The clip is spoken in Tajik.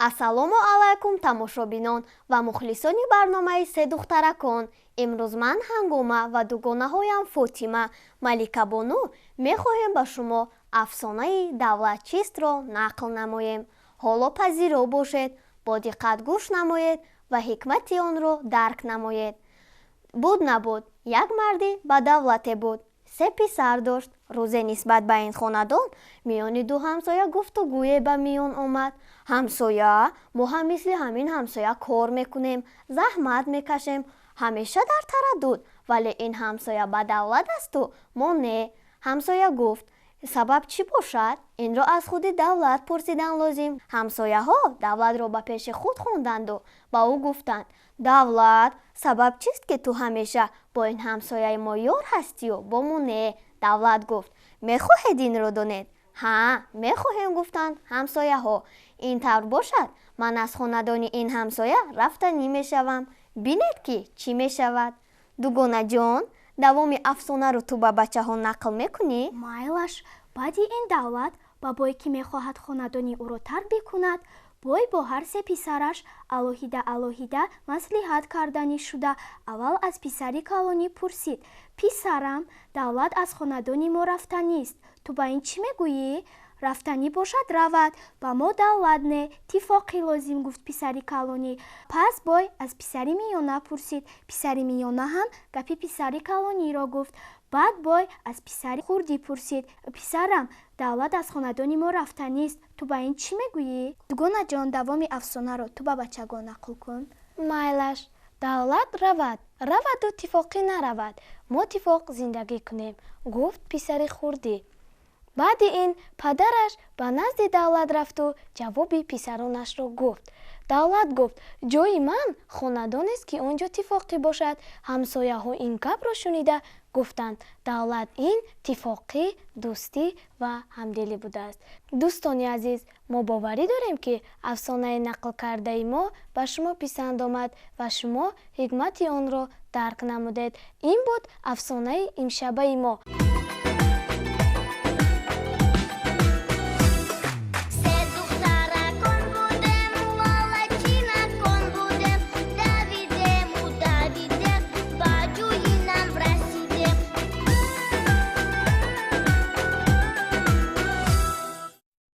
Ассалому алайкум, тамошобинон ва мухлисони барномаи «Се духтаракон». Имрӯз ман, Ҳангома, ва дугонаҳоям Фотима, Маликабону мехоҳем ба шумо афсонаи «Давлат чистро» нақл намоем. Ҳоло пазиро бошед, бо диққат гӯш намоед ва ҳикмати онро дарк намоед. Буд, набуд, як марди ба давлате буд. Се писар дошт. Рӯзе нисбат ба ин хонадон миёни ду ҳамсоя гуфтугӯе ба миён омад. Ҳамсоя: «Мо ҳам мисли ҳамин ҳамсоя кор мекунем, заҳмат мекашем, ҳамеша дар тараддуд, вале ин ҳамсоя ба давлат асту мо не». Ҳамсоя гуфт: «Сабаб чӣ бошад? Инро аз худи давлат пурсидан лозим». Ҳамсояҳо давлатро ба пеши худ хонданду ба ӯ гуфтанд: «Давлат, сабаб чист, ки ту ҳамеша бо ин ҳамсояи мо ёр ҳастию бо мо не?» Давлат гуфт: «Мехоҳед инро донед?» «Ҳа, мехоҳем», гуфтанд ҳамсояҳо. «Ин тавр бошад, ман аз хонадони ин ҳамсоя рафтанӣ мешавам, бинед, ки чӣ мешавад». Дугонаҷон, давоми афсонаро ту ба бачаҳо нақл мекунӣ? Майлаш. Баъди ин давлат ба бой, ки мехоҳад хонадони ӯро тарк бикунад, бой бо ҳар се писараш алоҳида алоҳида маслиҳат карданӣ шуда, аввал аз писари калонӣ пурсид: «Писарам, давлат аз хонадони мо рафтанист, ту ба ин чӣ мегӯӣ?» «Рафтанӣ бошад, равад, ба мо давлат не, тифоқӣ лозим», гуфт писари калонӣ. Пас бой аз писари миёна пурсид. Писари миёна ҳам гапи писари калониро гуфт. Баъд бой аз писари хурдӣ пурсид: «Писарам, давлат аз хонадони мо рафтанист, ту ба ин чӣ мегӯӣ?» Дугонаҷон, давоми афсонаро ту ба бачагон нақл кун. Майлаш. «Давлат равад, раваду тифоқӣ наравад, мо тифоқ зиндагӣ кунем», гуфт писари хурдӣ. Баъди ин падараш ба назди давлат рафту ҷавоби писаронашро гуфт. Давлат гуфт: «Ҷои ман хонадонест, ки он ҷо тифоқӣ бошад». Ҳамсояҳо ин гапро шунида гуфтанд: «Давлат ин тифоқӣ, дӯстӣ ва ҳамдилӣ будааст». Дӯстони азиз, мо боварӣ дорем, ки афсонаи нақлкардаи мо ба шумо писанд омад ва шумо ҳикмати онро дарк намудед. Ин буд афсонаи имшабаи мо.